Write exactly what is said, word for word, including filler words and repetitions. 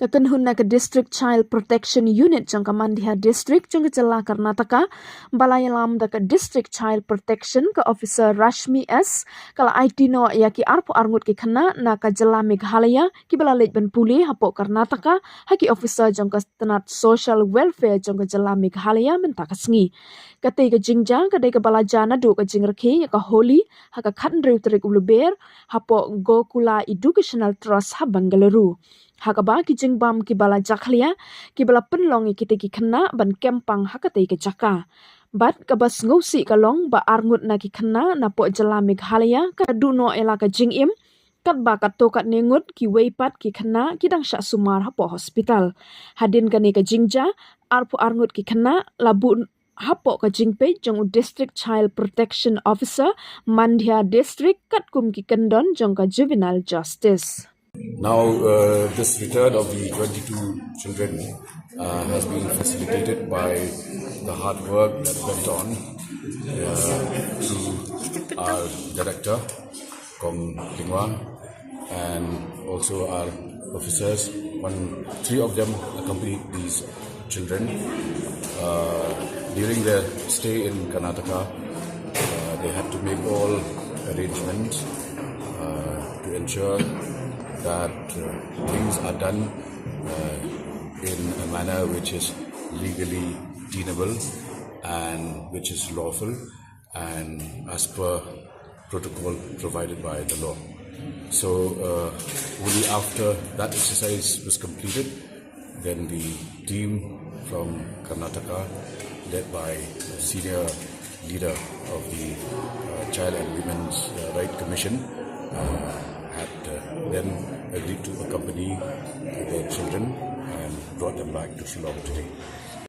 Ka kynhun na ka District Child Protection Unit jong ka Mandya District jong ka jylla Karnataka, ba la ïalam da ka District Child Protection, ka Officer Rashmi S, ka la aiti noh ïa ki arphew ar ngut ki khynnah na ka jylla Meghalaya kiba la leit ban pule hapoh Karnataka ha ki officer jong ka tnat Social Welfare jong ka jylla Meghalaya mynta ka sngi. Katei ka jingjia ka dei kaba la jia naduh ka jingrakhe ïa ka Holi ha ka khathynriew tarik u Lber hapoh Gokula Educational Trust ha Bengaluru. Ha kaba ki jingbam kiba la jakhlia kiba la pynlong ïa kitei ki khynnah ban kem pang ha katei ka jaka. Bad kaba sngewsih ka long ba ar ngut na ki khynnah napoh jylla Meghalaya ka duh noh ïa la ka jingim, katba katto katne ngut kiwei pat ki khynnah ki dang shah sumar hapoh hospital. Hadien kane ka jingjia, arphew ar ngut ki khynnah la buh hapoh ka jingpeit jong u District Child Protection Officer, Mandya District, katkum ki kyndon jong ka Juvenile Justice. Now, uh, this return of the twenty-two children uh, has been facilitated by the hard work that went on uh, through our director, Kong Lingwa, and also our officers. One, three of them accompanied these children. Uh, during their stay in Karnataka, uh, they had to make all arrangements uh, to ensure that uh, things are done uh, in a manner which is legally tenable and which is lawful and as per protocol provided by the law. So, uh, only after that exercise was completed, then the team from Karnataka, led by a senior leader of the uh, Child and Women's uh, Right Commission, uh, had uh, then agreed to accompany the children and brought them back to Shillong today.